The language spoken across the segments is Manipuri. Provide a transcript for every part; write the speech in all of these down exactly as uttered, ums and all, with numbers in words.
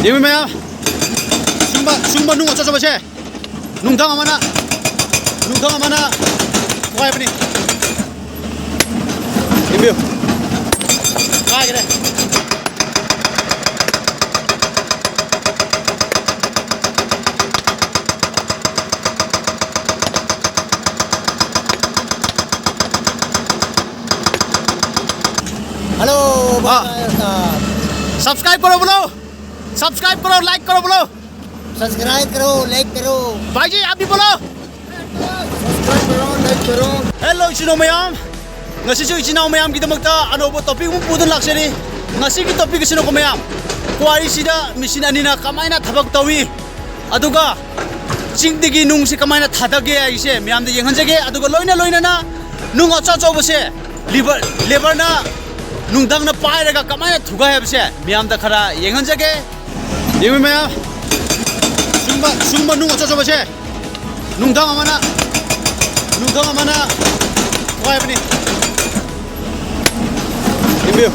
ꯌꯦꯡꯉꯨ ꯃꯌꯥꯝ, ꯁꯨꯝꯕ, ꯁꯨꯝꯕ ꯅꯨꯡ ꯑꯆꯧ ꯑꯆꯧꯕꯁꯦ ꯅꯨꯡꯊꯪ ꯑꯃꯅ, ꯅꯨꯡꯊꯪ ꯑꯃꯅ ꯊꯨꯒꯥꯏꯕꯅꯤ꯫ ꯌꯦꯡꯕꯤꯌꯨ, ꯀꯥꯏꯈ꯭ꯔꯦ꯫ हेलो। हाँ। भाई साहब। सब्सक्राइब करो बोलो, सब्सक्राइब करो, लाइक करो बोलो। सब्सक्राइब करो, लाइक करो। भाई जी, आप भी बोलो। सब्सक्राइब करो, लाइक करो। Hello, ꯏꯆꯤꯟ ꯏꯅꯥꯎ ꯃꯌꯥꯝ, ꯉꯁꯤꯁꯨ ꯏꯆꯤꯟ ꯏꯅꯥꯎ ꯃꯌꯥꯝꯒꯤꯗꯃꯛꯇ ꯑꯅꯧꯕ ꯇꯣꯄꯤꯛ ꯑꯃ ꯄꯨꯗꯨꯅ ꯂꯥꯛꯆꯔꯤ꯫ ꯉꯁꯤꯒꯤ ꯇꯣꯄꯤꯛ ꯑꯁꯤꯅꯀꯣ ꯃꯌꯥꯝ, ꯀ꯭ꯋꯥꯔꯤꯁꯤꯗ ꯃꯦꯆꯤꯟ ꯑꯅꯤꯅ ꯀꯃꯥꯏꯅ ꯊꯕꯛ ꯇꯧꯏ, ꯑꯗꯨꯒ ꯆꯤꯡꯗꯒꯤ ꯅꯨꯡꯁꯤ ꯀꯃꯥꯏꯅ ꯊꯥꯗꯒꯦ ꯍꯥꯏꯁꯦ ꯃꯌꯥꯝꯗ ꯌꯦꯡꯍꯟꯖꯒꯦ꯫ ꯑꯗꯨꯒ ꯂꯣꯏꯅ ꯂꯣꯏꯅꯅ ꯅꯨꯡ ꯑꯆꯧ ꯑꯆꯧꯕꯁꯦ ꯂꯤꯕꯔ, ꯂꯦꯕꯔꯅ ꯅꯨꯡꯊꯪꯅ ꯄꯥꯏꯔꯒ ꯀꯃꯥꯏꯅ ꯊꯨꯒꯥꯏ ꯍꯥꯏꯕꯁꯦ ꯃꯌꯥꯝꯗ ꯈꯔ ꯌꯦꯡꯍꯟꯖꯒꯦ꯫ ꯌꯦꯡꯉꯨ ꯃꯌꯥꯝ, ꯁꯨꯝꯕ, ꯁꯨꯝꯕ ꯅꯨꯡ ꯑꯆꯧ ꯑꯆꯧꯕꯁꯦ ꯅꯨꯡꯊꯪ ꯑꯃꯅ, ꯅꯨꯡꯊꯪ ꯑꯃꯅ ꯊꯨꯒꯥꯏꯕꯅꯤ꯫ ꯌꯦꯡꯕꯤꯌꯨ,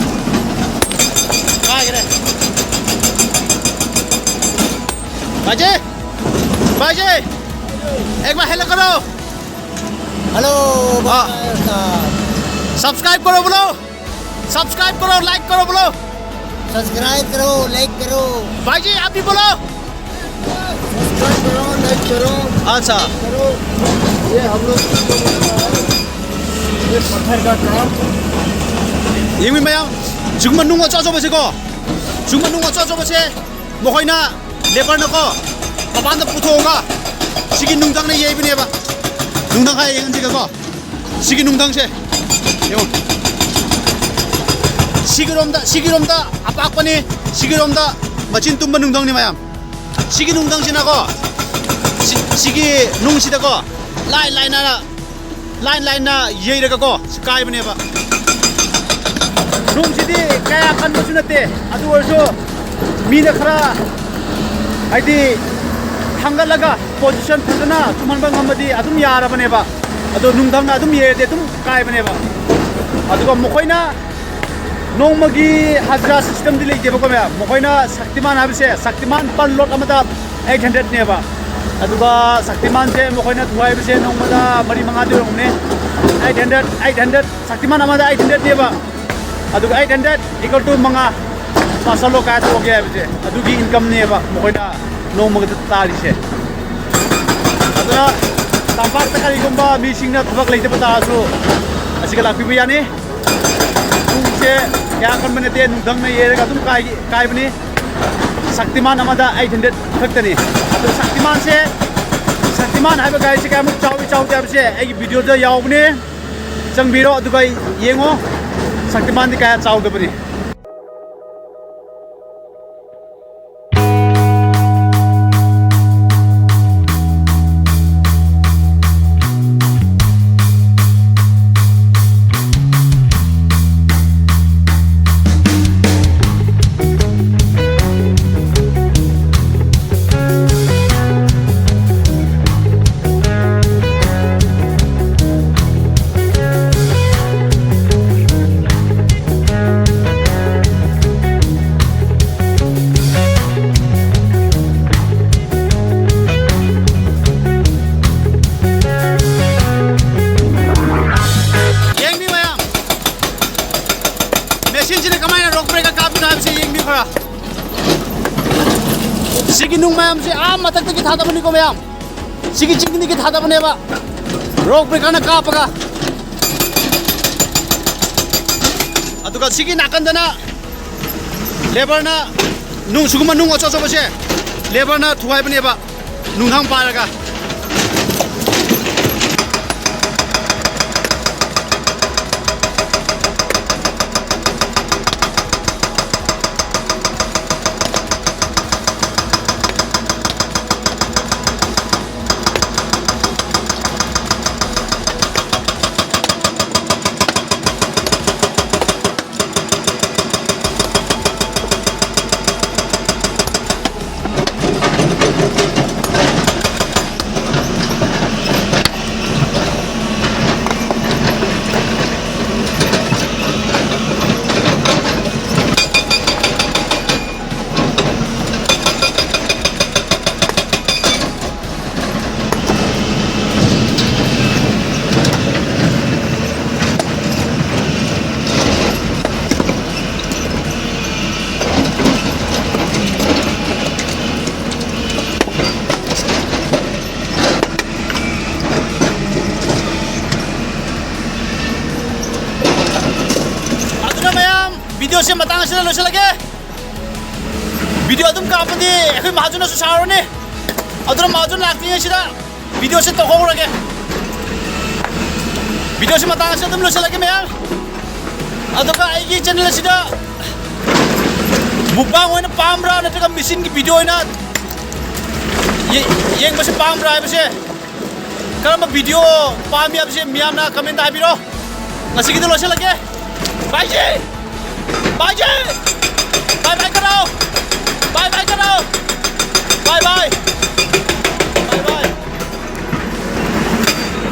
ꯀꯥꯏꯈ꯭ꯔꯦ꯫ बाजे, बाजे, एक बार हेलो करो। हेलो। हाँ। भाई साहब। सब्सक्राइब करो बोलो, सब्सक्राइब करो, लाइक करो बोलो। सब्सक्राइब करो, लाइक करो। भाई जी, आप भी बोलो। सब्सक्राइब करो, लाइक करो। अच्छा। करो। ये हम लोग ये पत्थर का काम। ꯌꯦꯡꯃꯤ ꯃꯌꯥꯝ, ꯁꯤꯒꯨꯝꯕ ꯅꯨꯡ ꯑꯆꯧ ꯑꯆꯧꯕꯁꯦꯀꯣ, ꯁꯤꯒꯨꯝꯕ ꯅꯨꯡ ꯑꯆꯧ ꯑꯆꯧꯕꯁꯦ ꯃꯈꯣꯏꯅ ꯂꯦꯕꯔꯅꯀꯣ ꯃꯄꯥꯟꯗ ꯄꯨꯊꯣꯛꯑꯒ ꯁꯤꯒꯤ ꯅꯨꯡꯊꯪꯅ ꯌꯩꯕꯅꯦꯕ꯫ ꯅꯨꯡꯊꯪ ꯍꯥꯏ ꯌꯦꯡꯍꯟꯁꯤꯒꯀꯣ꯫ ꯁꯤꯒꯤ ꯅꯨꯡꯊꯪꯁꯦ ꯌꯦꯡꯉꯣ꯫ ꯁꯤꯒꯤꯔꯣꯝꯗ, ꯁꯤꯒꯤꯔꯣꯝꯗ ꯑꯄꯥꯛꯄꯅꯤ, ꯁꯤꯒꯤꯔꯣꯝꯗ ꯃꯆꯤꯟ ꯇꯨꯝꯕ ꯅꯨꯡꯊꯪꯅꯤ ꯃꯌꯥꯝ꯫ ꯁꯤꯒꯤ ꯅꯨꯡꯊꯪꯁꯤꯅꯀꯣ, ꯁꯤ, ꯁꯤꯒꯤ ꯅꯨꯡꯁꯤꯗꯀꯣ ꯂꯥꯏ ꯂꯥꯏꯅ, ꯂꯥꯏꯟ ꯂꯥꯏꯟꯅ ꯌꯩꯔꯒꯀꯣ ꯁꯤ ꯀꯥꯏꯕꯅꯦꯕ꯫ ꯅꯨꯡꯁꯤꯗꯤ ꯀꯌꯥ ꯀꯟꯕꯁꯨ ꯅꯠꯇꯦ, ꯑꯗꯨ ꯑꯣꯏꯔꯁꯨ ꯃꯤꯅ ꯈꯔ ꯍꯥꯏꯗꯤ ꯊꯥꯡꯒꯠꯂꯒ ꯄꯣꯖꯤꯁꯟ ꯐꯖꯅ ꯇꯨꯝꯍꯟꯕ ꯉꯝꯃꯗꯤ ꯑꯗꯨꯝ ꯌꯥꯔꯕꯅꯦꯕ꯫ ꯑꯗꯣ ꯅꯨꯡꯊꯪꯅ ꯑꯗꯨꯝ ꯌꯩꯔꯗꯤ ꯑꯗꯨꯝ ꯀꯥꯏꯕꯅꯦꯕ꯫ ꯑꯗꯨꯒ ꯃꯈꯣꯏꯅ ꯅꯣꯡꯃꯒꯤ ꯍꯖꯔꯥ system ꯗꯤ ꯂꯩꯇꯦꯕꯀꯣ ꯃꯌꯥꯝ꯫ ꯃꯈꯣꯏꯅ ꯁꯛꯇꯤꯃꯥꯟ ꯍꯥꯏꯕꯁꯦ, ꯁꯛꯇꯤꯃꯥꯟ per load ꯑꯃꯗ eight hundred ꯅꯦꯕ꯫ ꯑꯗꯨꯒ ꯁꯛꯇꯤꯃꯥꯟꯁꯦ ꯃꯈꯣꯏꯅ ꯊꯨꯒꯥꯏꯕꯁꯦ ꯅꯣꯡꯃꯗ ꯃꯔꯤ ꯃꯉꯥꯗꯤ ꯑꯣꯏꯔꯝꯒꯅꯤ꯫ Eight hundred, eight hundred, Shaktimaan ꯑꯃꯗ eight hundred ꯅꯦꯕ꯫ ꯑꯗꯨꯒ eight hundred equal to ꯃꯉꯥ ꯄꯥꯁꯜꯂꯣ ꯀꯥꯏ ꯊꯣꯛꯑꯒꯦ ꯍꯥꯏꯕꯁꯦ, ꯑꯗꯨꯒꯤ income ꯅꯦꯕ ꯃꯈꯣꯏꯅ ꯅꯣꯡꯃꯒꯤ ꯇꯥꯔꯤꯁꯦ꯫ ꯑꯗꯨꯅ ꯇꯝꯄꯥꯛꯇ ꯀꯔꯤꯒꯨꯝꯕ ꯃꯤꯁꯤꯡꯅ ꯊꯕꯛ ꯂꯩꯇꯕ ꯇꯥꯔꯁꯨ ꯑꯁꯤꯒ ꯂꯥꯛꯄꯤꯕ ꯌꯥꯅꯤ꯫ ꯄꯨꯡꯁꯦ ꯀꯌꯥ ꯀꯟꯕ ꯅꯠꯇꯦ, ꯅꯨꯡꯊꯪꯅ ꯌꯩꯔꯒ ꯑꯗꯨꯝ ꯀꯥꯏ-, ꯀꯥꯏꯕꯅꯤ꯫ ꯁꯛꯇꯤꯃꯥꯟ ꯑꯃꯗ eight hundred ꯈꯛꯇꯅꯤ꯫ ꯑꯗꯨ ꯁꯛꯇꯤꯃꯥꯟꯁꯦ, ꯁꯛꯇꯤꯃꯥꯟ ꯍꯥꯏꯕ ꯒꯥꯔꯤꯁꯦ ꯀꯌꯥꯃꯨꯛ ꯆꯥꯎꯏ ꯆꯥꯎꯗꯦ ꯍꯥꯏꯕꯁꯦ ꯑꯩꯒꯤ video ꯗ ꯌꯥꯎꯕꯅꯦ꯫ ꯆꯪꯕꯤꯔꯣ ꯑꯗꯨꯒ ꯌꯦꯡꯉꯣ ꯁꯛꯇꯤꯃꯥꯟꯗꯤ ꯀꯌꯥ ꯆꯥꯎꯗꯕꯅꯤ꯫ ꯌꯦꯡꯕꯤꯌꯨ ꯃꯌꯥꯝ, ꯃꯦꯁꯤꯟꯁꯤꯅ ꯀꯃꯥꯏꯅ rock breaker ꯀꯥꯞꯄꯤꯅꯣ ꯍꯥꯏꯕꯁꯦ ꯌꯦꯡꯕꯤꯌꯨ ꯈꯔ꯫ ꯁꯤꯒꯤ ꯅꯨꯡ ꯃꯌꯥꯝꯁꯦ ꯑꯥ ꯃꯊꯛꯇꯒꯤ ꯊꯥꯗꯕꯅꯤꯀꯣ ꯃꯌꯥꯝ꯫ ꯁꯤꯒꯤ ꯆꯤꯡꯗꯒꯤ ꯊꯥꯗꯕꯅꯦꯕ rock breaker ꯅ ꯀꯥꯞꯄꯒ꯫ ꯑꯗꯨꯒ ꯁꯤꯒꯤ ꯅꯥꯀꯟꯗꯅ labour ꯅ ꯅꯨꯡ, ꯁꯤꯒꯨꯝꯕ ꯅꯨꯡ ꯑꯆꯧ ꯑꯆꯧꯕꯁꯦ labour ꯅ ꯊꯨꯒꯥꯏꯕꯅꯦꯕ, ꯅꯨꯡꯊꯥꯡ ꯄꯥꯏꯔꯒ꯫ ꯑꯁꯤꯗ ꯂꯣꯏꯁꯤꯜꯂꯒꯦ꯫ ꯚꯤꯗꯤꯑꯣ ꯑꯗꯨꯝ ꯀꯥꯞꯄꯗꯤ ꯑꯩꯈꯣꯏ ꯃꯍꯥꯖꯣꯟꯅꯁꯨ ꯁꯥꯎꯔꯅꯤ꯫ ꯑꯗꯨꯅ ꯃꯍꯥꯖꯣꯟ ꯂꯥꯛꯇ꯭ꯔꯤꯉꯩꯁꯤꯗ ꯚꯤꯗꯤꯑꯣꯁꯦ ꯇꯧꯍꯧꯔꯒꯦ꯫ ꯚꯤꯗꯤꯑꯣꯁꯤ ꯃꯇꯥꯡ ꯑꯁꯤꯗ ꯑꯗꯨꯝ ꯂꯣꯏꯁꯤꯜꯂꯒꯦ ꯃꯌꯥꯝ꯫ ꯑꯗꯨꯒ ꯑꯩꯒꯤ ꯆꯦꯅꯦꯜ ꯑꯁꯤꯗ ꯃꯨꯛꯕꯥꯡ ꯑꯣꯏꯅ ꯄꯥꯝꯕ꯭ꯔꯥ ꯅꯠꯇ꯭ꯔꯒ ꯃꯦꯆꯤꯟꯒꯤ ꯚꯤꯗꯤꯑꯣ ꯑꯣꯏꯅ ꯌꯦ-, ꯌꯦꯡꯕꯁꯤ ꯄꯥꯝꯕ꯭ꯔꯥ ꯍꯥꯏꯕꯁꯦ, ꯀꯔꯝꯕ ꯚꯤꯗꯤꯑꯣ ꯄꯥꯝꯃꯤ ꯍꯥꯏꯕꯁꯦ ꯃꯤꯌꯥꯝꯅ ꯀꯃꯦꯟꯗ ꯍꯥꯏꯕꯤꯔꯣ꯫ ꯉꯁꯤꯒꯤꯗꯤ ꯂꯣꯏꯁꯤꯜꯂꯒꯦ꯫ ꯕꯥꯏꯖꯤ! ꯕꯥꯏꯖꯤ! ꯕꯥꯏ ꯕꯥꯏ ꯀꯔꯥꯎ!